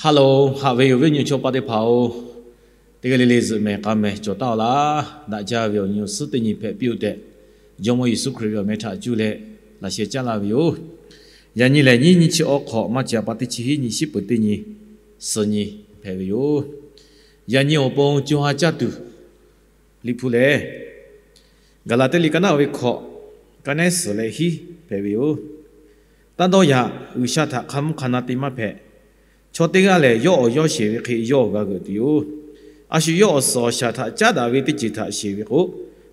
Hello, haꞈ ve awˬ viˉ awˬ nyi chaw pa teˇ hpaˍ-oˬ, teˇ g'aˇ le le zuhꞈ mehˍ k'a mehˍ cawˬ taˉ-aw laˇ. Daꞈ jaˇ ve awˬ nyi awˬ suhˉ teˇ nyi hpehꞈ piˇ-oˆ tehꞈ, Jawˇmawˇ Yeˍsuˆ Hkriꞈ ve awˬ meh htaꞈ cuˇ leh laꞈ sheh caˉ laˇ ve yoˬ. Yaꞈ nyi lehˬ, nyiˇ nyi chi awˬ hk'awꞈ maˇ ca pa teˇ chi hiˉ nyi shiˉ peuˬ teˇ nyi suh nyi hpehꞈ ve yoˬ. Yaꞈ nyi awˬ pon co ha caˇ tuˬ Liꞈ hpu lehˬ, Gaˍlaˍtiˆ liꞈ ka naˆ ve hkawꞈ, ka nehˉ suhˍ leh hiˉ hpehꞈ ve yoˬ. Taˇ dawˇ yaꞈ, G'uiˬsha htaꞈ hk'a mvuhˇ hk'a na te maˇ hpehꞈ. Chaw teˇ g'aˇ lehˬ, yawˇ awˬ yawˇ sheˍ ve hk'e yawˇ g'a g'euꞈ tuˬ yoˬ. A shu yawˇ awˬ suhˍ awˬ shaˍ htaꞈ caˉ daꞈ ve teˇ ceuˬ htaꞈ sheˍ ve k'o,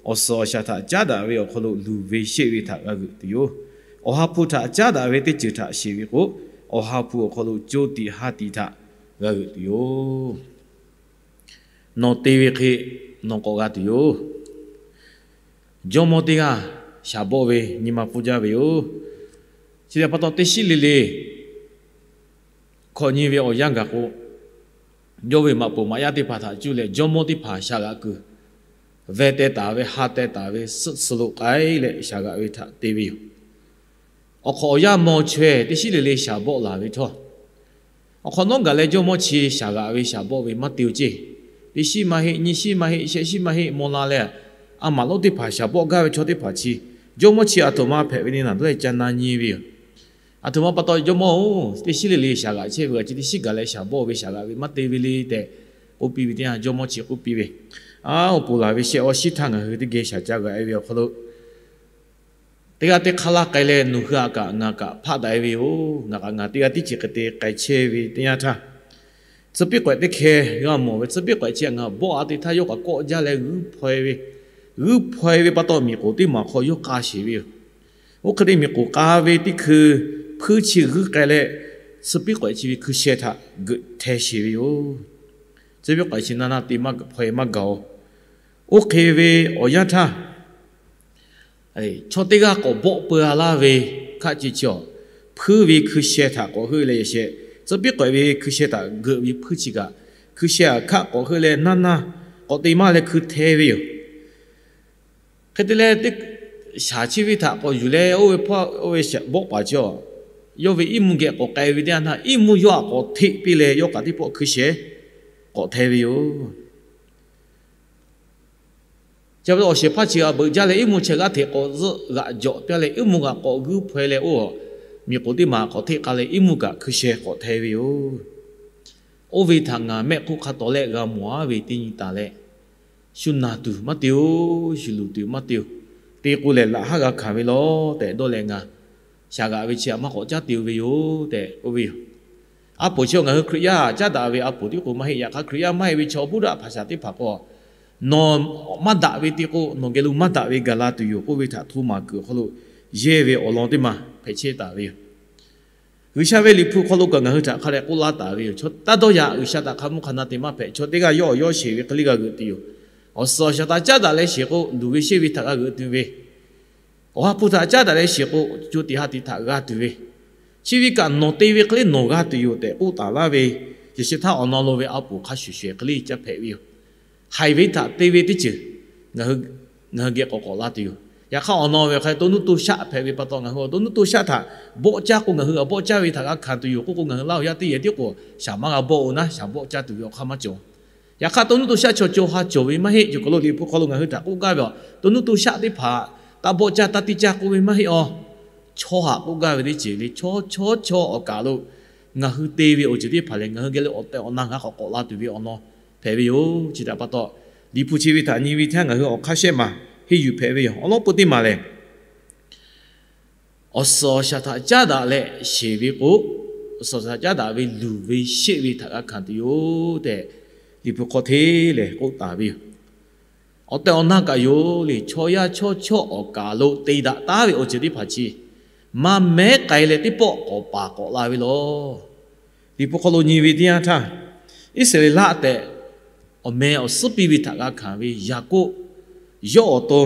awˬ suhˍ awˬ shaˍ htaꞈ caˉ daꞈ ve awˬ hk'aw lo luˬ ve sheˆ ve htaꞈ g'a g'euꞈ tuˬ yoˬ. Awˬ ha hpu htaꞈ caˉ daꞈ ve teˇ ceuˬ htaꞈ sheˍ ve k'o, awˬ ha hpu awˬ hk'aw lo co tiꞈ ha tiꞈ htaꞈ g'a g'euꞈ tuˬ yoˬ. Nawˬ te ve hk'e nawˬ k'awꞈ g'a tuˬ yoˬ. Jawˇmawˇ teˇ g'aˇ shaˍ bawˆ ve nyi ma pfuhˇ jaˇ ve yoˬ. Chi htaꞈ pa taw, teˇ shiˉ le le hkawꞈ nyi ve awˬ yanˇ gaˬ k'o, yawˇ ve maꞈ poˍ maꞈ yaˇ teˇ hpaˍ htaꞈ cuˇ leh jawˇmawˇ teˇ hpaˍ shaˍ g'aꞈ kuiˬ, veh teh taˍ ve, ha teh taˍ ve, suhˆ suhˍ lo k'ai leh shaˍ g'aꞈ ve htaꞈ te ve yoˬ. Awˬ hk'awꞈ awˬ yanˇ maw chaweh teˇ shiˉ le le shaˍ bawˆ laˬ ve htawˇ, awˬ hk'awꞈ nawˉ gaˬ leh jawˇmawˇ chi shaˍ g'aꞈ ve shaˍ bawˆ ve maˇ te-o ceˇ. Teˇ shiˉ maˇ heˆ, nyiˇ shiˉ maˇ heˆ, shehˆ shiˉ maˇ heˆ maw la leh, a maˍ lonˉ teˇ hpaˍ shaˍ bawˆ gaˇ ve chaw teˇ hpaˍ chi, jawˇmawˇ chi aˬ htoꞈ ma hpehꞈ ve le naˬ dawˇ leh ca na nyi ve yoˬ. Aˬ htoꞈ ma pa taw jawˇmawˇ-oˬ, teˇ shiˉ le le shaˍ g'aꞈ chehˇ ve g'a chi teˇ shiˉ gaˬ leh shaˍ bawˆ ve shaˍ g'aꞈ ve maˇ te ve le tehꞈ k'oˆ piˇ ve teˇ yanˇ, jawˇmawˇ chi k'oˆ piˇ ve, Aˉ, awˬ pon laˬ ve shehˆ awˇ shiˉ htaˇ ngaˬ hui teˇ geh shaˍ ca g'aꞈ-e ve awˬ hk'aw lo teˇ g'aˇ teˇ hk'aˇ laˇ k'ai leh nawˬ hui aꞈ kaꞈ ngaˬ kaꞈ hpaˆ daꞈ-e ve yoˬ. Ngaˬ kaꞈ ngaˬ teˇ g'aˇ teˇ ceuˬ hk'e te k'ai chehˇ ve teˇ yanˇ htaˇ, tcuh piˉ k'awehꞈ teˇ hkeh g'a mawˬ ve, tcuh piˉ k'awehꞈ chi ngaˬ bawˆ a te htaˇ yawˇ kaꞈ kawˆ jaˇ leh g'uiˇ hpaw-e ve, g'uiˇ hpaw-e ve pa taw miˬ k'oˍ teˇ maˬ hk'aw yawˇ k'a sheˍ ve yoˬ. Oˇ hk'e te miˬ k'oˍ k'a ve teˇ hkui hpuiˇ chi g'uiˇ k'ai leh, tcuh piˉ k'awehꞈ chi ve hkui sheh htaꞈ geuꞈ hteh sheˍ ve yoˬ. Tcuh piˉ k'awehꞈ chi naˇ naˇ te maˇ hpaw-e maˇ gaˬ-oˬ. Oˇ hk'e ve awˬ yanˇ htaˇ, chaw teˇ g'aˇ k'awꞈ bawˆ peu-a laˇ ve hkaˆ ce chi awˬ, hpuiˇ ve hkui sheh htaꞈ k'awꞈ heuˆ leh yaꞈ sheh, tcuh piˉ k'awehꞈ ve hkui sheh htaꞈ geuꞈ ve hpuiˇ chi kaꞈ, hkui sheh aꞈ hkaˆ k'awꞈ heuˆ leh naˇ naˇ k'awꞈ te maˇ leh hkui hteh ve yoˬ. Hk'e te leh, teˇ shaˍ chi ve htaꞈ k'awꞈ yuˬ leh oˇ ve hpaˇ oˇ ve bawˆ paˍ chi awˬ, yawˇ ve iˉ mvuhˇ geh k'awꞈ k'ai ve teˇ yanˇ htaˇ, iˉ mvuhˇ yawˇ aꞈ k'awꞈ hteˆ piˇ leh yawˇ kaꞈ teˇ pawˆ hkui sheh k'awꞈ hteh ve yoˬ. Chi pa taw awˬ shehˍ hpaˇ chi g'a beuꞈ jaˇ leh iˉ mvuhˇ chehˇ g'aˇ hteꞈ k'awꞈ zuhˆ g'aꞈ jawꞈ piˇ leh iˉ mvuhˇ g'aꞈ k'awꞈ g'uiˇ hpaw-e leh oˇ, miˬ k'oˍ teˇ maˬ k'awꞈ hteˆ k'ai leh iˉ mvuhˇ kaꞈ hkui sheh k'awꞈ hteh ve yoˬ. Oˇ ve htaꞈ ngaˬ mehˆ hk'oˆ hk'a tawˍ leh g'a mawˬ-a ve teˇ nyi taˍ leh, shu naˬ tuˬ maˇ te-oˬ, shu luˬ tuˬ maˇ te-oˬ. Te k'o lehˬ laꞈ haˉ g'a hkanˍ ve lawˬ tehꞈ dawˇ leh ngaˬ shaˍ g'aꞈ ve chi aꞈ maˇ k'awꞈ caˉ te-o ve yoˬ tehꞈ k'oˆ ve yoˬ. A poˍ chi ngaˬ hui Hkriꞈ yaˇ caˉ daꞈ ve a poˍ tiˉ k'o maˇ heˆ. Yaꞈ hk'aˇ Hkriꞈ yaˇ maˇ heˆ ve chaw buˇ daꞈ hpaˍ shaˍ teˇ hpaˍ k'o, nawˬ maˇ daꞈ ve te k'o nawˬ geh lo maˇ daꞈ ve gaˬ la tuˬ yoˬ k'oˆ ve htaꞈ hto maˍ kuiˬ awˬ hk'aw lo yehˇ ve awˬ lawn teˇ maˬ hpehꞈ chehˇ taˍ ve yoˬ. G'uiˬsha ve Liꞈ hpu hk'aw lo kaꞈ ngaˬ hui htaꞈ hk'a dehꞈ k'oˆ laˇ taˍ ve yoˬ. Chaw taˇ dawˇ yaꞈ, G'uiˬsha htaꞈ hk'a mvuhˇ hk'a na te maˇ hpehꞈ. Chaw teˇ g'aˇ yawˇ awˬ yawˇ sheˍ ve hk'e le g'a g'euꞈ tuˬ yoˬ. Awˬ suhˍ awˬ shaˍ htaꞈ caˉ daꞈ leh sheˍ k'o, luˬ ve sheˆ ve htaꞈ g'a g'euꞈ tuˬ ve, awˬ ha hpu htaꞈ caˉ daꞈ leh sheˍ k'o, co tiꞈ ha tiꞈ htaꞈ g'a tuˬ ve, chi ve kaꞈ nawˬ te ve hk'e le nawˬ g'a tuˬ yoˬ tehꞈ k'oˆ taˍ laˇ ve, yaꞈ sheh htaˇ awˬ naw lo ve a poˍ hk'a shuˍ shuˍ hk'e le caˇ hpehꞈ ve yoˬ. Haiˬ ve htaꞈ te ve teˇ ceuˬ ngaˬ hui geh k'awꞈ k'awꞈ la tuˬ yoˬ. Yaꞈ hk'aˇ awˬ naw ve hk'a to nuˇ to shaˆ hpehꞈ ve pa taw, ngaˬ hui awˬ to nuˇ to shaˆ htaꞈ bawˆ caˇ k'o, ngaˬ hui a bawˆ caˇ ve htaꞈ g'a hkanˍ tuˬ yoˬ k'oˆ k'o, ngaˬ hui Laˇ huˍ yaˇ teˇ yehˬ tiˉ k'o shaˍ maˇ g'a bawˆ-o naˉ, shaˍ bawˆ caˇ tuˬ ve awˬ hk'aˇ maˇ cawˬ. Yaꞈ hk'aˇ to nuˇ to shaˆ chaw co ha cawˬ ve maˇ heˆ. Cawˬ kaˬ lo Liꞈ hpu hk'aw lo ngaˬ hui htaꞈ k'oˆ gaˇ ve, awˬ to nuˇ to shaˆ teˇ hpaˍ taˇ bawˆ caˇ taˇ tiˇ caˇ k'oˆ ve maˇ heˆ-aˬ. Chaw haꞈ k'oˆ gaˇ ve teˇ ceuˬ le, chaw chaw chaw awˬ kaˬ lo ngaˬ hui te ve awˬ ceuˬ teˇ hpaˍ lehˬ, ngaˬ hui geh lo awˬ tehˬ awˬ na g'a k'awꞈ k'awꞈ la tuˬ ve awˬ lawn hpehꞈ ve yoˬ. Chi htaꞈ pa taw, Liꞈ hpu chi ve htaꞈ nyi ve htaˇ ngaˬ hui awˬ hk'aˇ shehˆ maˬ henˇ yuˬ hpehꞈ ve yoˬ. Awˬ lawn peu teˇ maˬ lehˬ, awˬ suhˍ awˬ shaˍ htaꞈ caˉ daꞈ leh sheˍ ve k'o, awˬ suhˍ awˬ shaˍ htaꞈ caˉ daꞈ ve luˬ ve sheˆ ve htaꞈ g'a hkanˍ tuˬ yoˬ tehꞈ, Liꞈ hpu hk'aw hteˇ lehˬ k'oˆ taˍ ve yoˬ. Awˬ tehˬ awˬ na kaꞈ yoˬ le, chaw yaˇ chaw chawˇ awˬ kaˬ lo te daꞈ taˉ ve awˬ ceuˬ teˇ hpaˍ chi maˇ mehˉ k'ai leh teˇ pawˆ k'awꞈ paˍ k'awꞈ la ve lawˬ. Liꞈ hpu hk'aw lo nyi ve teˇ yanˇ htaˇ, Iˉsaˍreˍlaˆ tehꞈ awˬ meh awˬ suhˉ piˇ ve htaꞈ g'a hkanˍ ve Yaˍkoˆ yawˇ awˬ to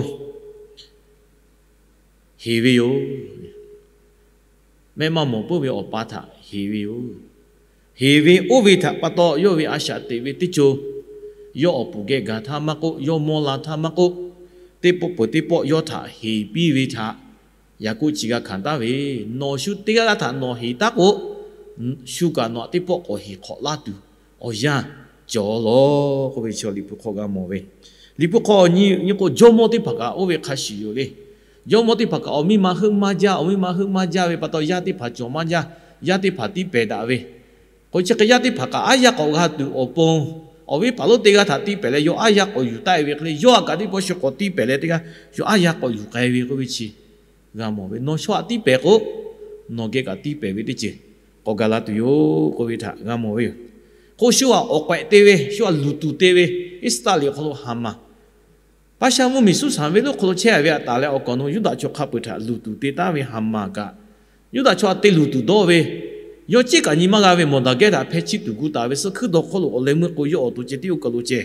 heˍ ve yoˬ. Mehˆ maˇ mawˬ puiˉ ve awˬ pa htaꞈ heˍ ve yoˬ. Heˍ ve oˇ ve htaꞈ pa taw, yawˇ ve a shaꞈ teꞈ ve teˇ co, yawˇ awˬ puˍ geh gaˬ htaˇ maˇ k'oˆ, yawˇ mawˇ la htaˇ maˇ k'oˆ, teˇ pawˆ peuˬ teˇ pawˆ yawˇ htaꞈ heˍ piˇ ve htaꞈ Yaˍkoˆ chi g'a hkanˍ taˉ ve, nawˬ shu teˇ g'aˇ g'aˇ htaꞈ nawˬ heˍ taˉ k'o, shu kaꞈ nawˬ htaꞈ teˇ pawˆ k'awꞈ heˍ hk'awꞈ laˇ tuˬ awˬ yanˇ cawˬ lawˬ k'oˆ ve chi Liꞈ hpu hk'aw g'a mawˬ ve. Liꞈ hpu hk'aw nyi k'o, jawˇmawˇ teˇ hpaˍ kaꞈ oˇ ve hk'a shuˍ yoˬ le. Jawˇmawˇ teˇ hpaˍ kaꞈ awˬ miˇ ma heuˆ maˇ jaˇ, awˬ miˇ ma heuˆ maˇ jaˇ ve pa taw, yaˇ teˇ hpaˍ cawˬ maˇ jaˇ, yaˇ teˇ hpaˍ tiˇ pehˍ daꞈ ve. K'o chi hk'e yaˇ teˇ hpaˍ kaꞈ aˉ yaˇ k'awꞈ g'a tuˬ awˬ pon, awˬ viˉ paˍ lonˉ teˇ g'aˇ htaꞈ tiˇ pehˍ leh yawˇ aˉ yaˇ k'awꞈ yuˬ taˆ e ve hk'e le, yawˇ htaꞈ kaꞈ teˇ pawˆ shu k'awꞈ tiˇ pehˍ leh teˇ g'aˇ shu aˉ yaˇ k'awꞈ yuˬ k'ai ve k'oˆ ve chi g'a mawˬ ve. Nawˬ shu htaꞈ tiˇ pehˍ k'o, nawˬ geh kaꞈ tiˇ pehˍ ve teˇ ceuˬ k'awꞈ gaˬ la tuˬ yoˬ k'oˆ ve htaꞈ g'a mawˬ ve yoˬ. K'o shu htaꞈ awˬ k'awehꞈ te ve, shu htaꞈ luˬ tuˬ te ve Iˉsaˍreˍlaˆ awˬ hk'aw lo Haˍmaˍ, Paˉshaˆ mvuhˇmiˬ suhˉ shaˍ ve lonˉ hk'aw lo chehˇ ve htaꞈ taˍ leh awˬ kaˍ awˬ nu Yuˇdaꞈ chaw hk'a peu-eˬ htaꞈ luˬ tuˬ te taˉ ve Haˍmaˍ kaꞈ, Yuˇdaꞈ chaw htaꞈ te luˬ tuˬ dawˇ ve, yawˇ ceˉ kaꞈ nyi maˇ g'a ve Mawˬdaˍgehˇ htaꞈ hpeh chiˇ tuˬ gu taˍ ve suh hkuiˉ dawˬ hk'oˆ lo awˬ leh meuˇ k'o yawˇ awˬ to ceh tiˉ oˇ kaˬ lo ceh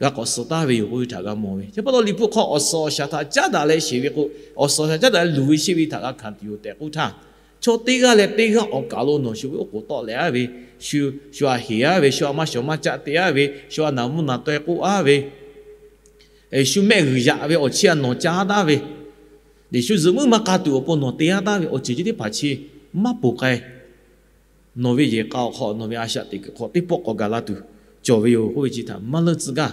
g'a k'awꞈ suh taˍ ve yoˬ k'oˆ ve htaꞈ g'a mawˬ ve. Chi pa taw Liꞈ hpu hk'aw awˬ suhˍ awˬ shaˍ htaꞈ caˉ daꞈ leh sheˍ ve k'o, awˬ suhˍ awˬ shaˍ caˉ daꞈ leh luˬ ve sheˆ ve htaꞈ g'a hkanˍ tuˬ yoˬ tehꞈ k'oˆ htaˇ, chaw teˇ g'aˇ leh teˇ g'aˇ awˬ kaˬ lo nawˬ shu ve oˉ k'oˍ tawˆ leh aˉ ve, shu, shu htaꞈ heˍ aˉ ve, shu htaꞈ maˇ shawˍ maˇ caˆ te aˉ ve, shu htaꞈ naˬ mvuhˇ naˬ taweh k'oˆ aˉ ve, shu mehˆ g'uiˬ yaꞈ ve awˬ chiˇ htaꞈ nawˬ ca aˉ taˉ ve, Yeˍsuˆ zuhꞈ muiˉ maˇ k'a tuˬ awˬ pon nawˬ te aˉ taˉ ve awˬ ceuˬ chi teˇ hpaˍ chi maˇ ponˬ k'ai. Nawˬ ve yehˬ k'a awˬ hk'aw, nawˬ ve a shaꞈ teꞈ kuiˬ hk'aw teˇ pawˆ k'awꞈ gaˬ la tuˬ cawˬ ve yoˬ k'oˆ ve chi htaꞈ maˇ leuˇ tcuh gaˇ.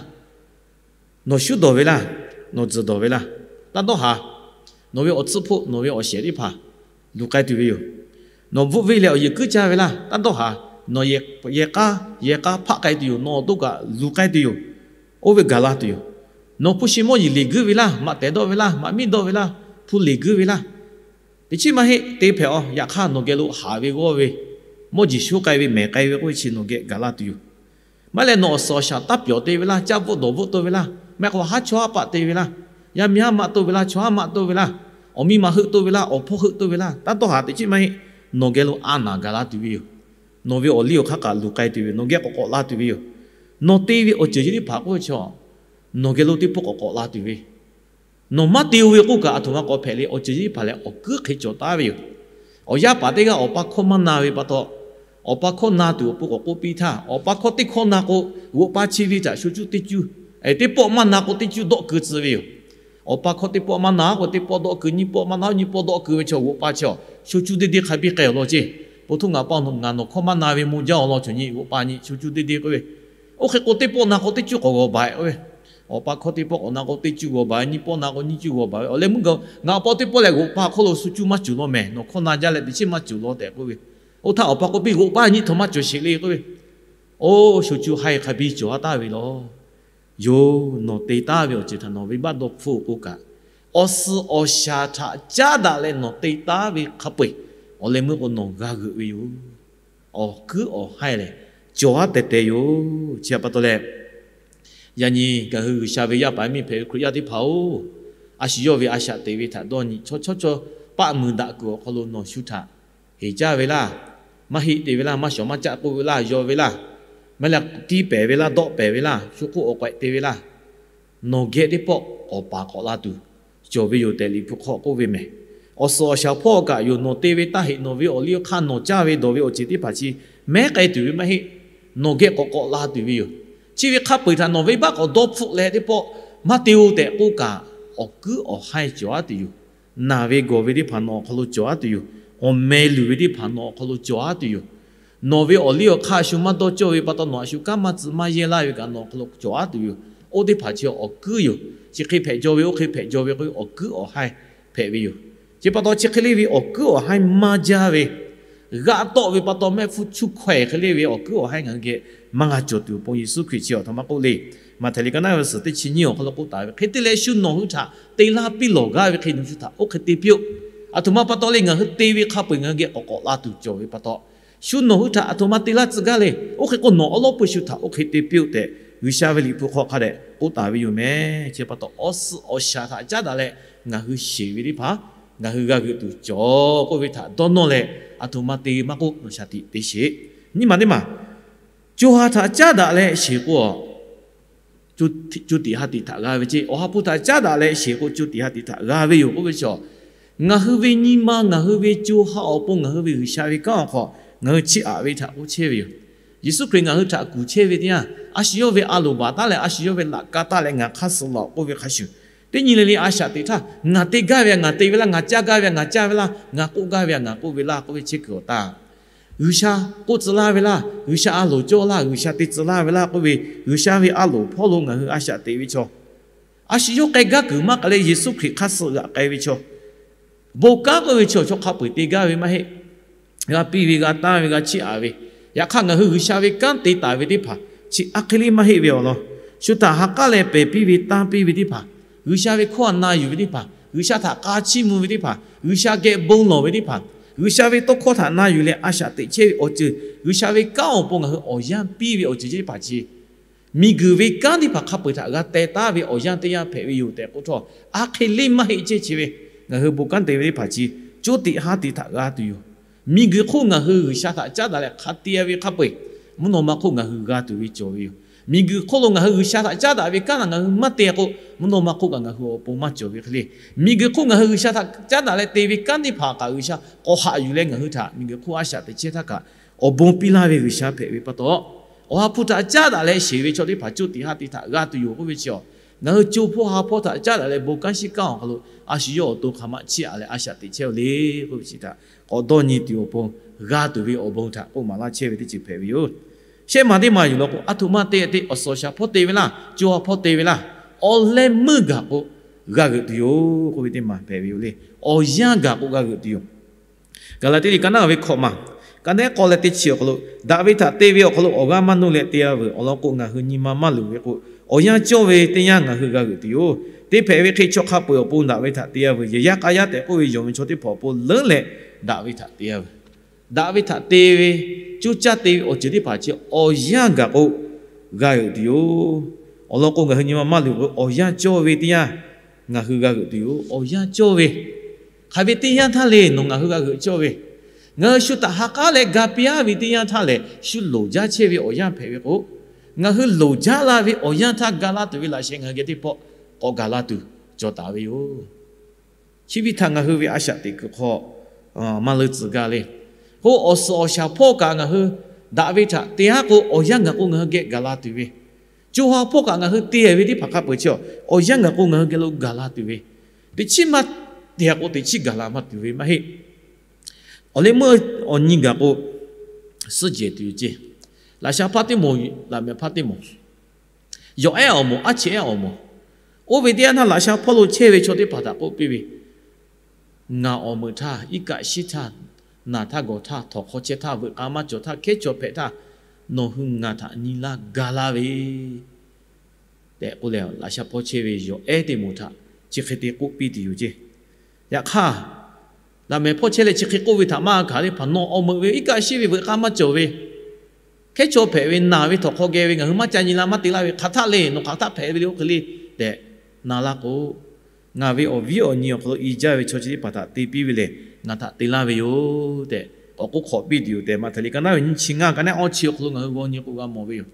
Nawˬ shuˉ dawˬ ve laˇ, nawˬ tzuhˬ dawˬ ve laˇ, taˇ dawˇ haˍ. Nawˬ ve awˬ tsuhˇ hpoˆ, nawˬ ve awˬ shehˍ teˇ hpaˍ luˬ k'ai tuˬ ve yoˬ. Nawˬ bvuhˆ venˇ leh awˬ yeuˬ kuiˉ caˇ ve laˇ, taˇ dawˇ haˍ. Nawˬ yehˬ k'a, yehˬ k'a hpaˆ k'ai tuˬ yoˬ. Nawˬ awˬ to kaꞈ luˬ k'ai tuˬ yoˬ. Oˇ ve gaˬ la tuˬ yoˬ. Nawˬ hpu shi mawˇ yiˍ leˬ guiˇ ve laˇ, maꞈ tehˬ dawˆ ve laˇ, maꞈ miˉ dawˆ ve laˇ, hpu leˬ guiˇ ve laˇ, teˇ chiˉ maˇ heˆ, te hpehꞈ-aw. Yaꞈ hk'aˇ nawˬ geh lo haˍ ve g'awˇ ve, mawˇ jeˬ shuˉ k'ai ve mehˍ k'ai ve k'oˆ ve chi nawˬ geh gaˬ la tuˬ yoˬ. Maˇ leh nawˬ awˬ suhˍ awˬ shaˍ taˇ pyawˬ te ve laˇ, caˇ bvuhˆ dawˬ bvuhˆ toˇ ve laˇ, maˇ heˆ k'o haˉ chaw haˉ paˆ te ve laˇ, yaˇ miˇ haˉ maˆ toˇ ve laˇ, chaw haˉ maˆ toˇ ve laˇ, awˬ miˇ ma heuˆ toˇ ve laˇ, awˬ hpawˇ heuˆ toˇ ve laˇ, taˇ dawˇ haˍ. Teˇ chiˉ maˇ heˆ, nawˬ geh lo a naˍ gaˬ la tuˬ ve yoˬ. Nawˬ ve awˬ liˇ awˬ hk'aˇ kaꞈ luˬ k'ai tuˬ ve, nawˬ geh k'awꞈ k'awꞈ la tuˬ ve yoˬ. Nawˬ te ve awˬ ceuˬ chi teˇ hpaˍ k'oˆ ve chaw, nawˬ geh lo teˇ pawˆ k'awꞈ k'awꞈ la tuˬ ve, nawˬ maˇ te-o ve k'oˆ kaꞈ, aˬ htoꞈ ma k'awꞈ hpehꞈ le. Awˬ ceuˬ chi teˇ hpaˍ lehˬ awˬ kuiˉ hk'e cawˬ taˉ ve yoˬ. Awˬ yaˇ paˍ teˇ g'aˇ awˬ pa hkawˇ maˇ na ve pa taw, awˬ pa hkawˇ na tuˬ awˬ pon k'awꞈ k'oˆ piˇ htaˇ, awˬ pa hkawˇ teˇ hkawˇ na k'o, g'oꞈ pa chi ve htaꞈ sho cuˇ teˇ cuˇ, teˇ pawˆ maˇ na k'o teˇ cuˇ dawˆ keu tcuh ve yoˬ. Awˬ pa hkawˇ teˇ pawˆ maˇ na k'o teˇ pawˆ dawˆ keu, nyiˇ pawˆ maˇ na, nyiˇ pawˆ dawˆ keu ve chaw g'oꞈ pa chi a, sho cuˇ deˇ deˇ hk'a biˇ k'ai awˬ lawn ceˇ. Po htoˇ ngaˬ pa ngaˬ nawˬ hkawˇ maˇ na ve maw jaˇ awˬ lawn chaw nyi g'oꞈ pa nyi sho cuˇ deˇ deˇ k'oˆ ve. Oˇ hk'e k'o teˇ pawˆ na k'o teˇ cuˇ k'awꞈ g'awˬ baˬ-e k'oˆ ve. Awˬ pa hkawˇ teˇ pawˆ k'awꞈ na k'o teˇ cuˇ g'awˬ baˬ ve, nyiˇ pawˆ na k'o nyiˇ cuˇ g'awˬ baˬ ve. Awˬ leh meuˇ gaˬ ngaˬ awˬ pa teˇ pawˆ lehˬ g'oꞈ pa hk'oˆ lo sho cuˇ maˇ cawˬ law mehˍ. Nawˬ hkawˇ na jaˇ leh teˇ chiˉ maˇ cawˬ law tehꞈ k'oˆ ve. Oˇ htaˇ awˬ pa k'oˆ piˇ, g'oꞈ pa nyi htawꞈ maˇ cawˬ sheˍ le k'oˆ ve. Oˇ sho cuˇ haiˇ hk'a biˇ cawˬ-a taˍ ve laˬ. Yoˬ, nawˬ te taˍ ve awˬ ceuˬ htaꞈ nawˬ venˇbaˆ dawˇ hpfuhˆ k'oˆ kaꞈ, awˬ suhˍ awˬ shaˍ htaꞈ caˉ daꞈ leh nawˬ te taˍ ve hk'a peu-eˬ, awˬ leh meuˇ k'o nawˬ g'a g'euꞈ ve yoˬ. Awˬ kuiˉ awˬ haiˇ lehˬ cawˬ-a tehˬ tehˬ yoˬ. Chi htaꞈ pa taw leh, yaꞈ nyi ngaˬ hui G'uiˬsha ve yaˇ paˍ miˇ hpehꞈ ve Hkriꞈ yaˇ teˇ hpaˍ-oˬ, a shu yawˇ ve a shaꞈ teꞈ ve htaꞈ dawˇ nyi. Chaw chaw chaw paˆ muiˬ daꞈ kuiˬ awˬ hk'aw lo nawˬ shu htaꞈ heˍ caˇ ve laˇ, maˇ heˆ te ve laˇ, maˇ shawˍ maˇ caˆ k'oˆ ve laˇ, yaw ve laˇ, maˇ leh tiˇ pehˍ ve laˇ, dawˆ pehˍ ve laˇ, shu hk'oˆ awˬ k'awehꞈ te ve laˇ, nawˬ geh teˇ pawˆ k'awꞈ paˍ k'awꞈ la tuˬ cawˬ ve yoˬ tehꞈ Liꞈ hpu hk'aw k'oˆ ve mehˍ. Awˬ suhˍ awˬ shaˍ hpawˇ kaꞈ yoˬ. Nawˬ te ve taˇ heꞈ, nawˬ ve awˬ liˇ awˬ hk'aˇ nawˬ caˇ ve dawˬ ve awˬ ceuˬ teˇ hpaˍ chi mehˉ k'ai tuˬ ve maˇ heˆ. Nawˬ geh k'awꞈ k'awꞈ la tuˬ ve yoˬ. Chi ve hk'a peu-eˬ htaꞈ nawˬ venˇbaˆ k'awꞈ dawˇ hpfuhˆ leh teˇ pawˆ maˇ te-o tehꞈ k'oˆ kaꞈ, awˬ kuiˉ awˬ haiˇ cawˬ-a tuˬ yoˬ. Naˬ ve gawˬ ve teˇ hpaˍ nawˬ awˬ hk'aw lo cawˬ-a tuˬ yoˬ. Awˬ meh luˬ ve teˇ hpaˍ nawˬ awˬ hk'aw lo cawˬ-a tuˬ yoˬ. Nawˬ ve awˬ liˇ awˬ hk'aˇ shu maˇ dawˇ cawˇ ve pa taw nawˬ a shu kanˉ maˇ tcuh maˇ yehˇ laˇ ve kaꞈ nawˬ awˬ hk'aw lo cawˬ-a tuˬ yoˬ. Oˇ teˇ hpaˍ chi awˬ kuiˉ yoˬ. Chi hk'e hpehꞈ jaw ve, oˇ hk'e hpehꞈ jaw ve k'o awˬ kuiˉ awˬ haiˇ hpehꞈ ve yoˬ. Chi pa taw chi hk'e le ve awˬ kuiˉ awˬ haiˇ maˇ jaˇ ve, g'aˆ tawˆ ve pa taw mehˆ hpfuhˇ chuˇ hkawehˍ hk'e le ve awˬ kuiˉ awˬ haiˇ ngaˬ hui geh maˇ g'a cawˬ tuˬ awˬ pon Yeˍsuˆ Hkriꞈ chi awˬ htoꞈ ma k'oˆ le. Maꞈhtehˍ liꞈ ka naˉ ve suhˍ teˇ chi nyiˇ awˬ hk'aw lo k'oˆ taˍ ve, hk'e te leh shu nawˬ hui htaꞈ te laˇ piˇ lawˬ gaˇ ve hk'e nawˬ shu htaꞈ oˇ hk'e te piˇ-oˆ. Aˬ htoꞈ ma pa taw le, ngaˬ hui te ve hk'a peu-eˬ ngaˬ hui geh k'awꞈ k'awꞈ la tuˬ cawˬ ve pa taw, shu nawˬ hui htaꞈ aˬ htoꞈ ma te laˇ tcuh gaˇ le. Oˇ hk'e k'o nawˬ awˉ lawˉ pui shu htaꞈ oˇ hk'e te piˇ-oˆ tehꞈ G'uiˬsha ve Liꞈ hpu hk'aw hk'a dehꞈ k'oˆ taˍ ve yoˬ mehˍ. Chi pa taw awˬ suhˍ awˬ shaˍ htaꞈ caˉ daꞈ leh ngaˬ hui sheˍ ve teˇ hpaˍ ngaˬ hui g'a g'euꞈ tuˬ cawˬ k'oˆ ve htaꞈ dawˇ nawˇ leh, aˬ htoꞈ ma te maˇ k'oˆ nawˬ shaˍ tiꞈ te sheˍ. Nyiˇ maˬ teˇ maˬ, co ha htaꞈ caˉ daꞈ leh sheˍ k'o, co tiꞈ ha tiꞈ htaꞈ g'a ve ceˇ. Awˬ ha hpu htaꞈ caˉ daꞈ leh sheˍ k'o co tiꞈ ha tiꞈ htaꞈ g'a ve yoˬ k'oˆ ve chaw, ngaˬ hui ve nyi ma ngaˬ hui ve co ha awˬ pon ngaˬ hui ve G'uiˬsha ve kanˉ awˬ hk'aw ngaˬ hui chiˇ aꞈ ve htaꞈ k'oˆ chehˇ ve yoˬ. Yeˍsuˆ Hkriꞈ ngaˬ hui htaꞈ kuˬ chehˇ ve teˇ yanˇ, a shu yawˇ ve a loˍ baˬ taˉ leh a shu yawˇ ve laꞈ ka taˉ leh ngaˬ hk'aˇ suh lawˬ k'oˆ ve hk'a shuˍ, teˇ nyi le le a shaꞈ teꞈ htaˇ, ngaˬ te gaˇ ve a ngaˬ te ve laˇ, ngaˬ caˇ gaˇ ve a ngaˬ caˇ ve laˇ, ngaˬ k'oˆ gaˇ ve a ngaˬ k'oˆ ve laˇ k'oˆ ve chehˇ kuiˬ awˬ taˇ G'uiˬsha k'oˆ tcuh laˇ ve laˇ, G'uiˬsha a loˍ cawˇ laˇ, G'uiˬsha te tcuh laˇ ve laˇ k'oˆ ve, G'uiˬsha ve a loˍ hpawˇ lo ngaˬ hui a shaꞈ teꞈ ve chaw, a shu yawˇ k'ai gaˇ kuiˬ maˇ k'ai leh Yeˍsuˆ Hkriꞈ hk'aˇ suh g'aꞈ k'ai ve chaw, bon kanˉ k'oˆ ve chaw, chaw hk'a peu-eˬ te gaˇ ve maˇ heˆ. G'a piˇ ve, g'a tanˇ ve, g'a chiˇ aꞈ ve, yaꞈ hk'aˇ ngaˬ hui G'uiˬsha ve kanˉ te taˍ ve teˇ hpaˍ chi a hk'e le maˇ heˆ ve awˬ lawn, shu htaꞈ ha k'aˉ leh pehˬ piˇ ve, tanˇ piˇ ve teˇ hpaˍ, G'uiˬsha ve hkawˇ htaꞈ na yuˬ ve teˇ hpaˍ, G'uiˬsha htaꞈ k'a chiˇ mvuh ve teˇ hpaˍ, G'uiˬsha geh bon lawˬ ve teˇ hpaˍ, G'uiˬsha ve tawˇ hkawˇ htaꞈ na yuˬ leh a shaꞈ teꞈ chehˇ ve awˬ ceuˬ, G'uiˬsha ve kanˉ awˬ pon ngaˬ hui awˬ yanˇ piˇ ve awˬ ceuˬ chi teˇ hpaˍ chi, miˬguiˬ ve kanˉ teˇ hpaˍ hk'a peu-eˬ htaꞈ g'a teh taˉ ve awˬ yanˇ teˇ yanˇ hpehꞈ ve yoˬ tehꞈ k'oˆ htawˇ, a hk'e le maˇ heˆ cehˇ chi ve, ngaˬ hui bon kanˉ te ve teˇ hpaˍ chi, coˇ tiꞈ haˉ tiꞈ htaꞈ g'a tuˬ yoˬ. Miˬguiˬ hk'oˆ ngaˬ hui G'uiˬsha htaꞈ caˉ daꞈ leh hk'a te ve hk'a peu-eˬ, mvuhˇ naw ma hk'oˆ ngaˬ hui g'a tuˬ ve cawˬ ve yoˬ. Miˬguiˬ hk'oˆ lo ngaˬ hui G'uiˬsha htaꞈ caˉ daꞈ ve kanˉ htaꞈ ngaˬ hui maˇ te k'o, mvuhˇ naw ma hk'oˆ kaꞈ ngaˬ hui awˬ pon maˇ cawˬ ve hk'e le. Miˬguiˬ hk'oˆ ngaˬ hui G'uiˬsha htaꞈ caˉ daꞈ leh te ve kanˉ teˇ hpaˍ kaꞈ G'uiˬsha k'awꞈ haꞈ yuˬ leh ngaˬ hui htaꞈ miˬguiˬ hk'oˆ a shaꞈ teꞈ chehˇ htaˇ kaꞈ, awˬ bon piˇ laˇ ve G'uiˬsha hpehꞈ ve pa taw, Awˬ ha hpu htaꞈ caˉ daꞈ leh sheˍ ve chaw teˇ hpaˍ coˇ tiꞈ haˉ tiꞈ htaꞈ g'a tuˬ yoˬ k'oˆ ve chi awˬ, ngaˬ hui co hpawˇ ha hpawˇ htaꞈ caˉ daꞈ leh bon kanˉ shiˉ kanˉ awˬ hk'aw lo a shu yawˇ awˬ to hk'aˬ ma chiˇ aꞈ leh a shaꞈ teꞈ chehˇ-oˬ le k'oˆ ve chi htaꞈ k'awꞈ dawˇ nyi tuˬ awˬ pon, g'a tuˬ ve awˬ bon htaꞈ k'oˆ maˍ laˇ chehˇ ve teˇ ceuˬ hpehꞈ ve yoˬ. Shehˆ maˬ teˇ maˬ yuˬ law k'o, a htoꞈ ma te te awˬ suhˍ awˬ shaˍ hpawˇ te ve laˇ, co ha hpawˇ te ve laˇ, awˬ leh meuˇ gaˬ k'o g'a g'euꞈ tuˬ yoˬ k'oˆ ve teˇ maˬ hpehꞈ ve yoˬ le. Awˬ yanˇ gaˬ k'o g'a g'euꞈ tuˬ yoˬ. Gaˍlaˍtiˆ liꞈ ka naˉ ve hkawꞈ maˬ, ka nehˉ k'awˇ leh teˇ chi awˬ hk'aw lo, daꞈ ve htaꞈ te ve awˬ hk'aw lo awˬ g'aˇ maˇ nuˇ leh te-a veuˬ. Awˬ lawn k'o, ngaˬ hui nyi ma maˇ luˬ ve k'o, awˬ yanˇ cawˇ ve teˇ yanˇ ngaˬ hui g'a g'euꞈ tuˬ yoˬ. Teˇ hpehꞈ ve hk'e, chaw hk'a peu-eˬ awˬ pon daꞈ ve htaꞈ te-a veuˬ. Yehˬ yaˇ k'a yaˇ tehꞈ k'oˆ ve yonˍ ve chaw teˇ hpaˍ awˬ pon leuˉ leh daꞈ ve htaꞈ te-a veuˬ. Daꞈ ve htaꞈ te ve, coˇ caˇ te ve awˬ ceuˬ teˇ hpaˍ chi awˬ yanˇ gaˬ k'o g'a g'euꞈ tuˬ yoˬ. Awˬ lawn k'o, ngaˬ hui nyi ma maˇ luˬ ve awˬ yanˇ cawˇ ve teˇ yanˇ ngaˬ hui g'a g'euꞈ tuˬ yoˬ. Awˬ yanˇ cawˇ ve, hk'aˬ ve teˇ yanˇ htaˇ le nawˬ ngaˬ hui g'a g'euꞈ cawˇ ve, ngaˬ hui shu htaꞈ ha k'aˉ leh ga piˇ-a ve teˇ yanˇ htaˇ lehˬ, shu loˍ jaˇ chehˇ ve awˬ yanˇ hpehꞈ ve k'o, ngaˬ hui loˍ jaˇ la ve awˬ yanˇ htaˇ ga laˇ tuˬ ve laꞈ sheh ngaˬ hui geh teˇ pawˆ k'awꞈ gaˬ la tuˬ cawˬ taˍ ve yoˬ. Chi ve htaꞈ ngaˬ hui ve a shaꞈ teꞈ kuiˬ hk'aw maˇ leuˉ tcuh gaˇ le. K'o, awˬ suhˍ awˬ shaˍ hpawˇ kaꞈ ngaˬ hui daꞈ ve htaꞈ te-a k'o, awˬ yanˇ gaˬ k'o ngaˬ hui geh gaˬ la tuˬ ve, co ha hpawˇ kaꞈ ngaˬ hui te ve teˇ hpaˍ hk'a peu-eˬ chi awˬ yanˇ gaˬ k'o ngaˬ hui geh lo gaˬ la tuˬ ve, teꞈ chiˉ maˇ te-a k'o teꞈ chiˉ gaˬ la maˇ tuˬ ve maˇ heˆ. Awˬ leh meuˇ awˬ nyi gaˬ k'o, suhˉ jehˬ tuˬ yoˬ ceˇ. Laꞈ sha hpaˇ teˇ moˍ, laꞈ mehˍ hpaˇ teˇ moˍ, yawˬ ehˉ awˬ moˍ, aˉ cheꞈ ehˉ awˬ moˍ, oˇ ve teˇ yanˇ htaˇ laꞈ sha hpawˇ lo chehˇ ve chaw teˇ hpaˍ htaꞈ k'oˆ piˇ ve, Ngaˬ awˬ meuꞈ htaˇ, iˉ kaˆ shiˉ htaˇ, naˬ htaˇ gawˬ htaˇ, htawnˍ hk'aw chehˇ htaˇ, veuꞈ k'aˇ maˇ cawˬ htaˇ, hkehˉ chaw hpehꞈ htaˇ, nawˬ hui ngaˬ htaꞈ nyi laˇ ga laˇ ve tehꞈ k'oˆ leh, laꞈ sha hpawˇ chehˇ ve yawˬ ehˉ teˇ moˍ htaꞈ chi hk'e te k'oˆ piˇ tuˬ yoˬ ceˇ. Yaꞈ hk'aˇ, laꞈ mehˍ hpawˇ chehˇ leh chi hk'e k'oˆ ve htaꞈ maˇ g'a hkanˍ le, hpaˍ nawˬ awˬ meuꞈ ve iˉ kaˆ shiˉ ve veuꞈ k'aˇ maˇ cawˬ ve, hkehˉ chaw hpehꞈ ve, naˬ ve, htawnˍ hk'aw geh ve, ngaˬ hui maˇ ca nyi la maˇ te laˇ ve hk'aˬ htaˆ le, nawˬ hk'aˬ htaˆ hpehꞈ ve le oˇ hk'e le tehꞈ na laˇ k'o, ngaˬ ve awˬ viˉ awˬ nyi awˬ hk'aw lo i jaˇ ve chaw chi teˇ hpaˍ htaꞈ te piˇ ve lehˬ, ngaˬ htaꞈ te laˇ ve yoˬ tehꞈ k'awꞈ k'oˆ hk'awꞈ piˇ tuˬ yoˬ tehꞈ, Maꞈhtehˍ liꞈ ka naˉ ve nyiˇ chi ngaˇ, ka nehˉ awˇ chi awˬ hk'aw lo ngaˬ hui g'aw nyi k'o g'a mawˬ ve yoˬ.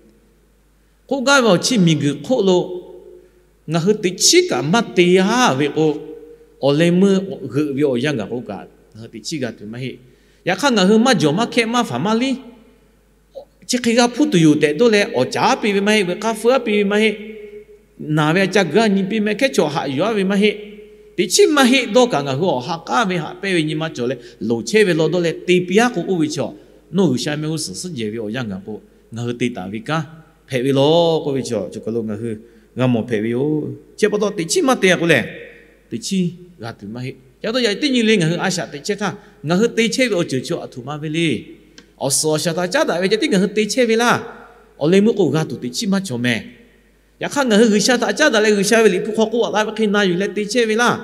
K'oˆ gaˇ ve awˬ chi miˬguiˬ hk'oˆ lo ngaˬ hui teꞈ chiˉ kaꞈ maˇ te-a ve k'o, awˬ leh meuˇ g'euꞈ ve awˬ yanˇ gaˬ k'o kaꞈ ngaˬ hui teꞈ chiˉ g'a tuˬ maˇ heˆ. Yaꞈ hk'aˇ, ngaˬ hui maˇ jawˬ maˇ hkehˆ maˇ faˍ maˇ liˇ, chi hk'e g'a hpuˇ tuˬ yoˬ tehꞈ dawˇ leh awˍ caˍ-a piˇ ve maˇ heˆ, veuꞈ k'aˇ feu-a piˇ ve maˇ heˆ, naˬ ve a ca geu-a nyi piˇ meh, hkehˉ chaw haꞈ yuˬ-a ve maˇ heˆ. Teꞈ chiˉ maˇ heˆ dawˇ kaꞈ ngaˬ hui awˬ ha k'aˉ ve haꞈ pehnˇ ve nyi ma cawˬ leh loˍ chehˇ ve law dawˇ leh te piˇ-a k'o k'oˆ ve chi, nawˬ G'uiˬsha mehˆ g'uˇ suhˍ suhˉ jehˬ ve awˬ yanˇ gaˬ k'o, ngaˬ hui te taˍ ve kanˉ hpehꞈ ve law k'oˆ ve chi, cawˬ kaˬ lo ngaˬ hui g'a mawˬ hpehꞈ ve yoˬ. Chi pa taw teꞈ chiˉ maˇ te-a k'o lehˬ, teꞈ chiˉ g'a tuˬ maˇ heˆ. Ca dawˇ yaꞈ teˇ nyi le ngaˬ hui a shaꞈ teꞈ chehˇ htaˇ, ngaˬ hui te chehˇ ve awˬ ceuˬ chi aˬ htoꞈ ma ve le. Awˬ suhˍ awˬ shaˍ htaꞈ caˉ daꞈ ve ceh tiˉ ngaˬ hui te chehˇ ve laˇ. Awˬ leh meuˇ k'o g'a tuˬ teꞈ chiˉ maˇ cawˬ meh. Yaꞈ hk'aˇ, ngaˬ hui G'uiˬsha htaꞈ caˉ daꞈ leh G'uiˬsha ve liꞈ hpu hk'aw k'oˆ laˇ ve hk'e na yuˬ leh te chehˇ ve laˇ.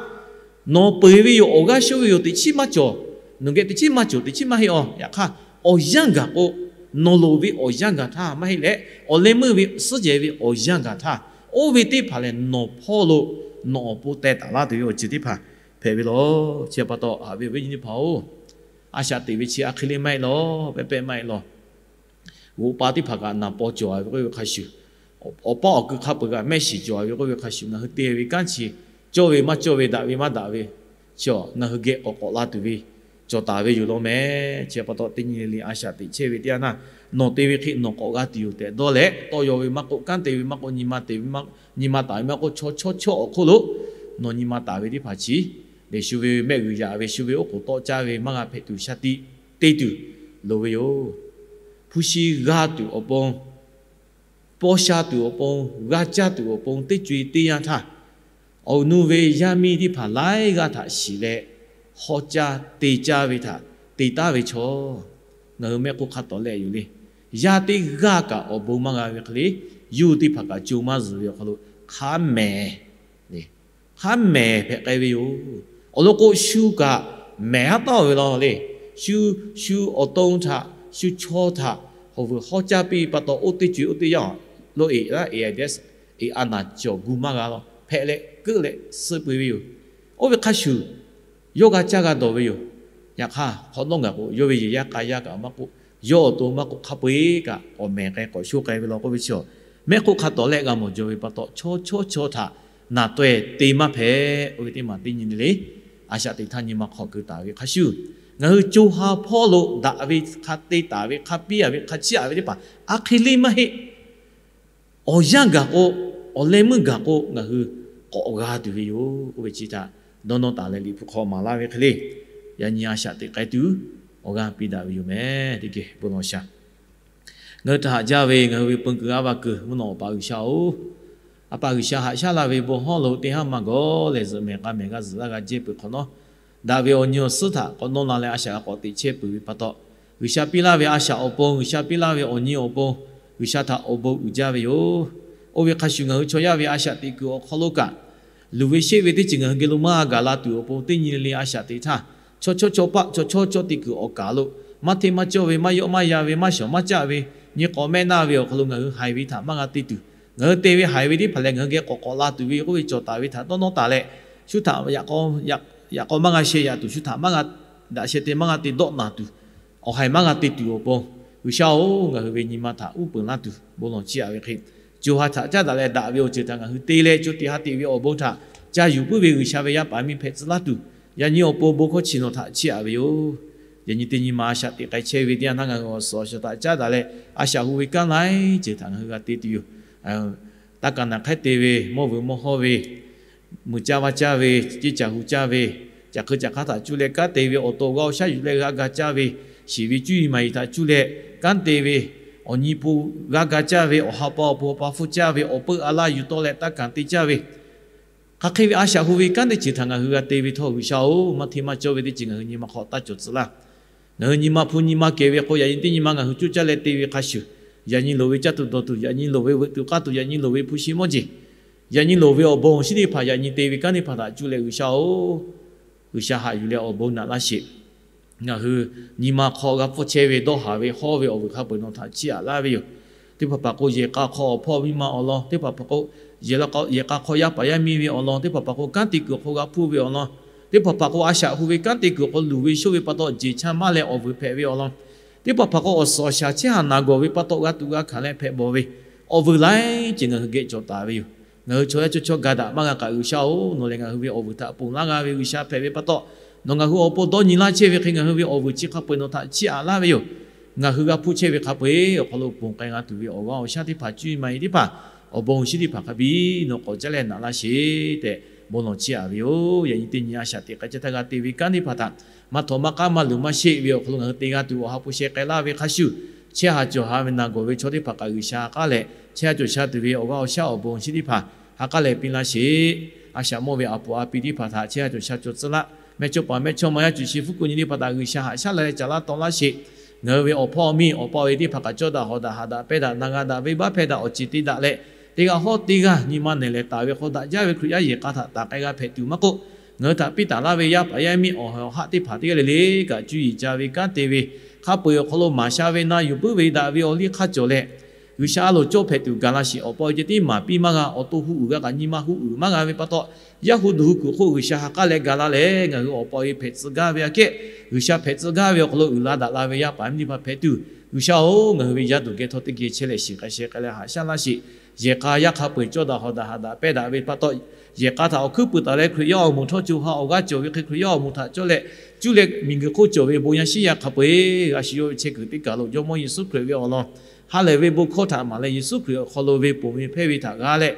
Nawˬ peu-eˬ ve yoˬ, awˬ g'aˇ shuˉ ve yoˬ, teꞈ chiˉ maˇ cawˬ. Nawˬ geh teꞈ chiˉ maˇ cawˬ, teꞈ chiˉ maˇ heˆ-a. Yaꞈ hk'aˇ, awˬ yanˇ gaˬ k'o, nawˬ loˍ ve awˬ yanˇ gaˬ htaˇ maˇ heˆ leh, awˬ leh meuˇ ve suhˉ jehˬ ve awˬ yanˇ gaˬ htaˇ, oˇ ve teˇ hpaˍ lehˬ nawˬ hpawˇ lo nawˬ awˬ pon teh taˍ laˇ tuˬ ve awˬ ceuˬ teˇ hpaˍ hpehꞈ ve law. Chi pa taw, haꞈ ve awˬ viˉ awˬ nyi teˇ hpaˍ-oˬ, a shaꞈ teꞈ ve chi a hk'e le maˇ heˆ lawˬ, pehˇ pehˇ maˇ heˆ lawˬ. G'oꞈ pa teˇ hpaˍ kaꞈ naˍ paw cawˬ-a ve k'oˆ ve hk'a shuˍ, awˬ paˇ awˬ kui hk'a peu-eˬ kaꞈ mehˆ shiˍ cawˬ-a ve k'oˆ ve hk'a shuˍ, ngaˬ hui te ve kanˉ chi cawˇ ve maˇ cawˇ ve, daꞈ ve maˇ daꞈ ve, chi ngaˬ hui geh k'awꞈ k'awꞈ la tuˬ ve cawˬ taˍ ve yoˬ law meh. Chi pa taw, teˇ nyi le le a shaꞈ teꞈ chehˇ ve teˇ yanˇ htaˇ, nawˬ te ve hk'e nawˬ k'awꞈ g'a tuˬ yoˬ tehꞈ dawˇ leh, tawˇ yaw ve maˇ k'oˆ, kanˉ te ve maˇ k'oˆ, nyi ma te ve, nyi ma taˍ ve maˇ k'oˆ, chaw chawˇ chawˇ awˬ hk'oˆ lo nawˬ nyi ma taˍ ve teˇ hpaˍ chi lehˬ, shu ve mehˆ g'uiˬ yaꞈ ve, shu ve oˉ k'oˍ tawˆ caˇ ve, maˇ g'a hpehꞈ tuˬ, sha tiꞈ te tuˬ, loˍ ve yoˬ. Hpu shi g'a tuˬ awˬ pon, paw sha tuˬ awˬ pon, g'a caˇ tuˬ awˬ pon teˇ co e teˇ yanˇ htaˇ, awˬ nu ve yaˇ miˇ teˇ hpaˍ laiˉ g'aˇ htaꞈ shiˍ leh, hawˉ caˇ te caˇ ve htaꞈ te taˉ ve chaw, ngaˬ hui mehˆ hk'oˆ hk'a tawˍ leh yoˬ le. Yaˇ teˇ g'aˇ kaꞈ awˬ bon maˇ g'a ve hk'e le, yawˇ hui teˇ hpaˍ kaꞈ co maˇ zuhˬ ve awˬ hk'aw lo hk'a mehˍ hk'a mehˍ hpehꞈ k'ai ve yoˬ. Awˬ lawn k'o, shu kaꞈ mehˍ haˉ tawˇ ve law le. Shu, shu awˬ to htaꞈ, shu chaw htaꞈ hawˬ vuiˬ hawˉ caˇ piˇ pa taw, oˇ teˇ co e oˇ teˇ yanˇ lo eˍ laˇ eˍ a deˉ eˍ a naˍ cawˬ gu maˇ g'a law, hpehꞈ leh keuˆ leh suh peu ve yoˬ. Oˇ ve hk'a shuˍ, yawˇ g'a caˇ g'a dawˬ ve yoˬ. Yaꞈ hk'aˇ, hk'awꞈ nawˉ gaˬ k'o, yawˇ ve yehˬ yaˇ k'a yaˇ kaꞈ maˇ k'oˆ, yawˇ awˬ to maˇ k'oˆ, hk'a peu eˬ kaꞈ k'awꞈ mehˍ k'ai k'awꞈ sho k'ai ve law k'oˆ ve chi, mehˆ hk'oˆ hk'a tawˍ leh g'a mawˬ jaw ve pa taw, chaw chaw chaw htaꞈ naˬ taweh te maˇ hpehꞈ. Oˇ ve teˇ maˬ teˇ nyi le le, a shaꞈ teꞈ htaˇ nyi ma hk'aw keu taˍ ve hk'a shuˍ, ngaˬ hui co ha hpawˇ lo daꞈ ve hk'a te taˍ ve, hk'a piˇ a ve, hk'a chiˇ aꞈ ve teˇ hpaˍ a hk'e le maˇ heˆ. Awˬ yanˇ gaˬ k'o, awˬ leh meuˇ gaˬ k'o, ngaˬ hui k'awꞈ g'a tuˬ ve yoˬ. Oˇ ve chi htaꞈ dawˇ nawˇ taˍ leh Liꞈ hpu hk'aw maˍ laˇ ve hk'e le, yaꞈ nyi a shaꞈ teꞈ k'ai tuˬ awˬ g'aˇ piˇ daꞈ ve yoˬ meh. Teˇ geh bon lawˬ shaˍ. Ngaˬ hui htaꞈ haꞈ jaˇ ve ngaˬ hui ve peu kuiˬ a va kuiˬ mvuhˇ naw awˬ pa G'uiˬsha-oˬ, a pa G'uiˬsha haꞈ shaˉ laˇ ve bon hawˉ lo teˇ haˉ maˇ gawˬ lehˬ, zuhꞈ mehˬ k'a mehˬ g'a zuhꞈ laˇ g'a jehˇ peuˬ hk'awꞈ nawˉ, daꞈ ve awˬ nyi awˬ suhˉ htaꞈ k'awꞈ nawˇ la leh a shaꞈ g'a k'awꞈ teꞈ chehˇ peuˬ ve pa taw, G'uiˬsha piˇ laˇ ve a shaꞈ awˬ pon, G'uiˬsha piˇ laˇ ve awˬ nyi awˬ pon, G'uiˬsha htaꞈ awˬ bon uiˍ jaˇ ve yoˬ. Oˇ ve hk'a shuˍ, ngaˬ hui chaw yaˇ ve a shaꞈ teꞈ kuiˬ awˬ hk'aw lo kaꞈ, luˬ ve sheˆ ve teˇ ceuˬ ngaˬ hui geh lo maˇ gaˬ la tuˬ awˬ pon, teˇ nyi le le a shaꞈ teꞈ htaˇ, chaw chawˇ chaw paˆ chaw chawˇ chaw teˇ kuiˬ awˬ kaˍ lo maˇ hteˇ maˇ cawˇ ve, maˇ yawˆ maˇ yan ve, maˇ shawˍ maˇ caˆ ve, nyi k'awꞈ mehˆ naˇ ve awˬ hk'aw lo ngaˬ hui haiˬ ve htaꞈ maˇ g'a te tuˬ, ngaˬ hui te ve haiˬ ve teˇ hpaˍ lehˬ, ngaˬ hui geh k'awꞈ k'awꞈ la tuˬ ve k'oˆ ve cawˬ taˍ ve htaꞈ dawˇ nawˇ taˍ leh, shu htaꞈ yaꞈ k'aw maˇ g'a sheh yaꞈ tuˬ, shu htaꞈ maˇ g'a daꞈ sheh te maˇ g'a te dawˆ naˬ tuˬ, awˬ haiˬ maˇ g'a te tuˬ awˬ pon, G'uiˬsha-oˬ, ngaˬ hui ve nyi ma htaꞈ uˉ peunˍ laˇ tuˬ bon lawˬ chiˇ aꞈ ve hk'e, co ha htaꞈ caˉ daꞈ leh daꞈ ve awˬ ceuˬ htaꞈ ngaˬ hui te leh co tiꞈ ha tiꞈ ve awˬ bon htaꞈ ca yuˬ puiˉ ve G'uiˬsha ve yaˇ paˍ miˇ hpehꞈ tcuh laˇ tuˬ, yaꞈ nyi awˬ pon bon hkawˇ chi nawˬ htaꞈ chiˇ aꞈ ve yoˬ. Yaꞈ nyi teˇ nyi ma a shaꞈ teꞈ k'ai chehˇ ve teˇ yanˇ htaˇ ngaˬ hui awˬ suhˍ awˬ shaˍ htaꞈ caˉ daꞈ leh, a shaꞈ hu ve kanˉ laiˉ ceuˬ htaꞈ ngaˬ hui g'a te tuˬ yoˬ. Taˇ kaˍ naˬ hk'ehˉ te ve, mawˇ vuiˬ mawˇ hawˇ ve, muiˬ caˇ vaˇ caˇ ve, ceˇ caˬ hu caˇ ve, caˬ hk'eu caˬ hk'aˇ htaꞈ cuˇ leh kanˉ te ve, awˬ to g'aˇ awˬ shaˉ yuˬ leh g'a ga caˇ ve, shiˍ ve cuˇ yiˍ maˍ yiˍ htaꞈ cuˇ leh kanˉ te ve, awˬ nyi hpu g'a ga caˇ ve, awˬ ha pa awˬ pon awˬ pa hpfuhˇ caˇ ve, awˬ peuˆ a laˇ yuˬ tawˆ leh taˇ kaˍ te caˇ ve, hk'aˬ hk'e ve a shaꞈ hu ve kanˉ teˇ ceuˬ htaꞈ ngaˬ hui g'a te ve htawˇ, G'uiˬsha-oˬ, maˇ hteˇ maˇ cawˇ ve teˇ ceuˬ ngaˬ hui nyi ma hk'aw taˇ cawˬ tcuh laˇ. Ngaˬ hui nyi ma hpu nyi ma kehˬ ve k'o, yaꞈ nyi teˇ nyi ma ngaˬ hui coˇ caˇ leh te ve hk'a shuˍ, yaꞈ nyi loˍ ve caˇ tuˬ dawˬ tuˬ, yaꞈ nyi loˍ ve veuꞈ tuˬ k'aˇ tuˬ, yaꞈ nyi loˍ ve hpu shi mawˇ jeˬ, yaꞈ nyi loˍ ve awˬ bon awˬ shinˉ teˇ hpaˍ, yaꞈ nyi te ve kanˉ teˇ hpaˍ htaꞈ cuˇ leh G'uiˬsha-oˬ, G'uiˬsha haꞈ yuˬ leh awˬ bon naꞈ laˇ sheˍ. Ngaˬ hui nyi ma hk'aw g'a hpfuhˇ chehˇ ve dawˇ haˍ ve hawˇ ve awˬ vuiˬ hk'a peu-eˬ nawˬ htaꞈ chiˇ aꞈ laˇ ve yoˬ. Teˇ hpaˍ hpaˍ k'o, yehˬ k'a hk'aw awˬ hpawˇ miˇ ma awˬ lawn, teˇ hpaˍ hpaˍ k'o, yehˬ k'a hk'aw yaˇ paˍ yaˇ miˇ ve awˬ lawn, teˇ hpaˍ hpaˍ k'o, kanˉ te kuiˬ awˬ hk'aw g'a hpfuhˇ ve awˬ lawn, teˇ hpaˍ hpaˍ k'o, a shaꞈ hu ve kanˉ te kuiˬ awˬ hk'aw luˬ ve shoˆ ve pa taw jeˬ cha maˇ leh awˬ vuiˬ hpehꞈ ve awˬ lawn, teˇ hpaˍ hpaˍ k'o, awˬ suhˍ awˬ shaˍ chehˇ haˍ naˬ gawˬ ve pa taw g'a tuꞈ g'a hkanˍ leh hpehꞈ bawˬ ve awˬ vuiˬ laiˉ ceuˬ ngaˬ hui geh cawˬ taˍ ve yoˬ. Ngaˬ hui chaw yaˇ chaw chawˇ ga daꞈ maˇ g'a kaꞈ, G'uiˬsha-oˬ, nawˬ lehˬ ngaˬ hui ve awˬ vuiˬ htaꞈ ponˬ laˇ g'a ve G'uiˬsha hpehꞈ ve pa taw, nawˬ ngaˬ hui awˬ pon dawˇ nyi laˇ chehˇ ve hk'e, ngaˬ hui ve awˬ vuiˬ chi hk'a peu-eˬ nawˬ htaꞈ chiˇ aꞈ laˇ ve yoˬ. Ngaˬ hui g'a hpfuhˇ chehˇ ve hk'a peu-eˬ awˬ hk'aw lo ponˬ k'ai g'a tuˬ ve awˬ g'aˇ awˬ shaˉ teˇ hpaˍ, cuˇ yiˍ maˍ yiˍ teˇ hpaˍ, awˬ bon awˬ shinˉ teˇ hpaˍ hk'a biˇ nawˬ k'awꞈ caˉ leh naꞈ laˇ sheˍ tehꞈ bon lawˬ chiˇ aꞈ ve yoˬ. Yaꞈ nyi teˇ nyi a shaꞈ teꞈ k'ai chehˇ htaˇ g'a te ve kanˉ teˇ hpaˍ htaꞈ maˇ htawˍ maˇ k'aˉ maˇ luˬ maˇ sheˆ ve awˬ hk'aw lo ngaˬ hui te g'a tuˬ awˬ ha hpu sheh k'ai laˇ ve hk'a shuˍ, chehˇ haˍ cawˬ haˍ ve naˬ gawˬ ve chaw teˇ hpaˍ kaꞈ G'uiˬsha k'aˉ leh chehˇ haˍ cawˬ sha tuˬ ve awˬ g'aˇ awˬ shaˉ awˬ bon awˬ shinˉ teˇ hpaˍ ha k'aˉ leh piˇ laˇ sheˍ. A shaꞈ mawˇ ve a puˍ a pi teˇ hpaˍ htaꞈ chehˇ haˍ cawˬ sha cawˬ tcuh laˇ. Mehˇchawˇpaˍ mehˇchawˇma yaˇ cuˬ shi hpfuhˇ kuˆ nyi teˇ hpaˍ htaꞈ G'uiˬsha haꞈ shaˉ la leh caˍ laˇ taw laˇ sheˍ. Ngaˬ hui ve awˬ hpawˇ miˇ awˬ pa awˬ e teˇ hpaˍ kaꞈ cawˇ daꞈ hawˍ daꞈ haꞈ daꞈ pehnˇ daꞈ na g'a daꞈ venˇbaˆ hpehˇ daꞈ awˬ ceˬ te daꞈ leh, teˇ g'aˇ hawˉ teˇ g'aˇ nyi ma nehˬ lehˬ taˍ ve hk'aw daꞈ jaˇ ve Hkriꞈ yaˇ yehˬ k'a htaꞈ taˍ k'ai g'a hpehꞈ tuˬ maˇ k'oˆ, ngaˬ hui htaꞈ piˇ taˍ laˇ ve yaˇ paˍ yaˇ miˇ awˬ haꞈ teˇ hpaˍ teˇ g'aˇ le le kaꞈ, cuˇ yiˍ ca ve kanˉ te ve hk'a peu-eˬ awˬ hk'aw lo maˍ sha ve na yuˬ puiˉ ve daꞈ ve awˬ liˇ hk'aˇ cawˬ leh, G'uiˬsha a loˍ cawˇ hpehꞈ tuˬ gaˬ la sheˍ. Awˬ pa awˬ e ceh tiˉ maˍ piˇ maˇ g'a, awˬ to hu uiˍ g'a kaꞈ nyi ma hu uiˍ maˇ g'a ve pa taw, yaˇ hu duˬ hu kuiˬ hk'oˆ G'uiˬsha ha k'aˉ leh gaˬ la lehˬ, ngaˬ hui awˬ pa awˬ e hpehꞈ tcuh gaˇ ve aꞈ kehˉ, G'uiˬsha hpehꞈ tcuh gaˇ ve awˬ hk'aw lo uiˍ la daꞈ la ve yaˇ paˍ miˇ teˇ hpaˍ hpehꞈ tuˬ, G'uiˬsha-oˬ, ngaˬ hui ve yaˇ duˬ geh htawˇ teˇ geh chehˇ leh shiˍ k'ai sheh k'ai leh haꞈ shaˉ laˇ sheˍ. Yehˬ k'a yaˇ hk'a peu-eˬ cawˇ daꞈ hawˍ daꞈ haꞈ daꞈ pehnˇ daꞈ ve pa taw, yehˬ k'a htaꞈ awˬ hkuiˉ puiˍ taˍ leh Hkriꞈ yaˇ awˬ moˍ htawˇ co ha awˬ g'aˇ cawˬ ve hk'e Hkriꞈ yaˇ awˬ moˍ htaꞈ cawˇ leh, cuˇ leh miˬguiˬ hk'oˆ cawˬ ve bon yaˇ shiˉ yaˇ hk'a peu-eˬ g'a shiˍ yawˇ ve chehˇ kuiˬ teˇ kaˬ lo Jawˇmawˇ Yeˍsuˆ Hkriꞈ ve awˬ lawn ha lehˬ ve bon hkawˇ htaꞈ maˍ leh Yeˍsuˆ Hkriꞈ awˬ hk'aw lo ve ponˬ ve hpehˇ ve htaꞈ g'a leh,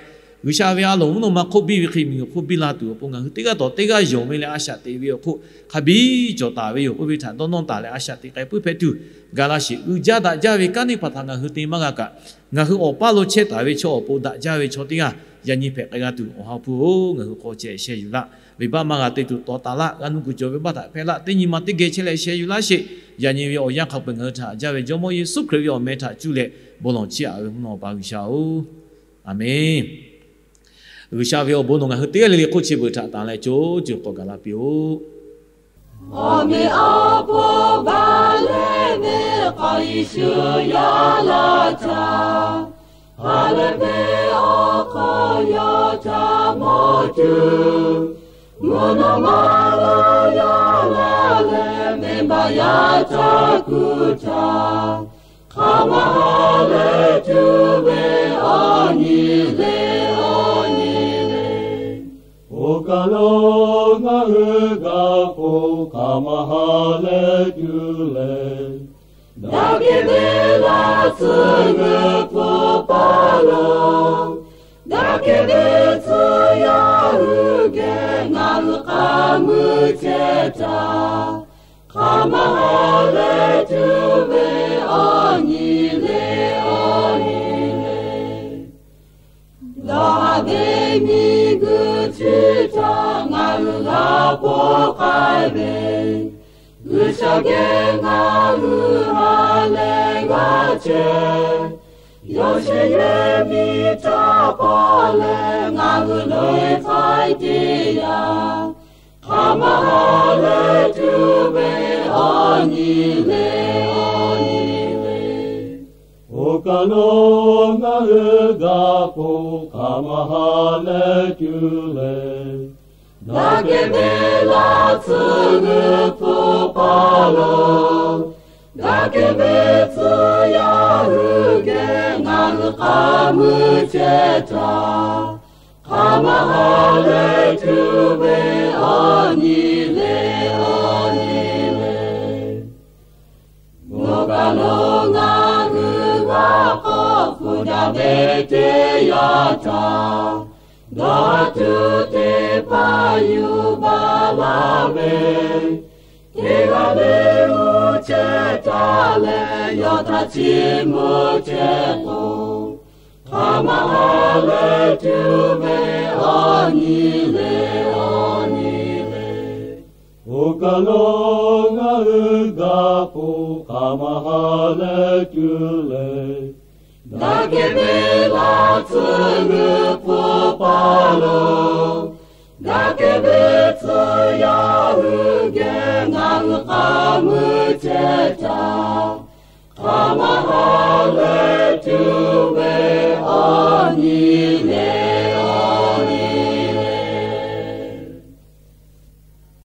G'uiˬsha ve a loˍ mvuhˇ naw ma hk'oˆ biˇ ve hk'e miˬguiˬ hk'oˆ biˇ la tuˬ awˬ pon ngaˬ hui teˇ g'aˇ tawˍ teˇ g'aˇ yonˍ ve leh a shaꞈ teꞈ ve awˬ hk'oˆ hk'a biˇ cawˬ taˍ ve yoˬ. Oˇ ve htaꞈ dawˇ nawˇ taˍ leh a shaꞈ teꞈ k'ai puiˉ hpehꞈ tuˬ gaˬ la sheˍ. Uiˍ jaˇ daꞈ jaˇ ve kanˉ teˇ hpaˍ htaꞈ ngaˬ hui te maˇ g'a kaꞈ, ngaˬ hui awˬ paˇ lo chehˇ taˍ ve chaw awˬ pon daꞈ jaˇ ve chaw teˇ g'aˇ yaꞈ nyi hpehꞈ k'ai g'a tuˬ, Awˬ ha hpu-oˬ, ngaˬ hui hk'aw ceh sheh yuˬ laˇ. Venˇbaˆ maˇ g'a te tuˬ tawˍ taˍ laˇ. G'a nuˇ kuiˬ cawˬ ve venˇbaˆ htaꞈ hpehˇ laˇ. Teˇ nyi ma teˇ geh chehˇ leh sheh yuˬ laˇ sheˍ. Yaꞈ nyi ve awˬ yanˇ hk'a peu-eˬ ngaˬ hui htaꞈ haꞈ jaˇ ve Jawˇmawˇ Yeˍsuˆ Hkriꞈ ve awˬ meh htaꞈ cuˇ leh bon lawˬ chiˇ aꞈ ve mvuhˇ naw ma Pa G'uiˬsha-oˬ, Aˍmenˬ. G'uiˬsha ve awˬ bon nawˬ ngaˬ hui teˇ g'aˇ le le hk'oˆ chi beuꞈ htaꞈ tanˬ leh co co k'awꞈ gaˬ la piˇ-oˆ. Awˬ meꞈ awˬ hpon baˬ leh ve k'awꞈ Yeˍsuˆ yaˇ laˇ htaˇ, ha lehˬ ve awˬ hk'aw yaˇ htaꞈ mawˬ tuˬ, mvuhˇ naw ma lo yaˇ laˇ leh venˇbaˆ yaˇ htaꞈ kuˬ htaˇ, hk'aˬ ma ha lehˬ tuˬ ve awˬ nyi le, awˬ nyi le. Oˇ kaˬ lo ngaˬ hui g'a k'oˆ, hk'aˬ ma ha lehˬ tuˬ le. Daꞈ kehˬ ve laˇ tcuh g'uiˬ hpu paˍ lo, daꞈ kehˬ ve tcuh yaˇ hui geh ngaˬ hui k'aˇ muiˬ chehˇ htaˇ, hk'aˬ ma ha lehˬ tuˬ ve awˬ nyi le, awˬ nyi le. Dawˇ haˍ ve miˬguiˬ chi htaꞈ ngaˬ hui g'a k'oˆ k'ai ve, G'uiˬsha geh ngaˬ hui ha lehˬ g'a chehˇ. Yawˇ shehˍ yehˬ miˬ htaꞈ k'awꞈ leh ngaˬ hui loꞈ-e htaˇ teˇ yanˇ, hk'aˬ ma ha lehˬ tuˬ ve awˬ nyi le, awˬ nyi le. Oˇ kaˬ lo ngaˬ hui g'a k'oˆ, hk'aˬ ma ha lehˬ tuˬ le. Daꞈ kehˬ ve laˇ tcuh g'uiˬ hpu paˍ lo, daꞈ kehˬ ve tcuh yaˇ hui geh ngaˬ hui k'aˇ muiˬ chehˇ htaˇ, hk'aˬ ma ha lehˬ tuˬ ve awˬ nyi le, awˬ nyi le. Oˇ kaˬ lo ngaˬ hui g'a k'awꞈ hpu daꞈ ve teˇ yanˇ htaˇ, dawˇ tuˬ teˇ hpaˍ yuˬ baˬ laˇ ve, teˇ g'aˇ le uˉ chehˇ taˍ leh yawˇ htaꞈ chiˇ mvuh chehˇ k'o, hk'aˬ ma ha lehˬ tuˬ ve awˬ nyi le, awˬ nyi le. Oˇ kaˬ lo ngaˬ hui g'a k'oˆ, hk'aˬ ma ha lehˬ tuˬ le. Daꞈ kehˬ ve laˇ tcuh g'uiˬ hpu paˍ lo, daꞈ kehˬ ve tcuh yaˇ hui geh ngaˬ hui k'aˇ muiˬ chehˇ htaˇ, hk'aˬ ma ha lehˬ tuˬ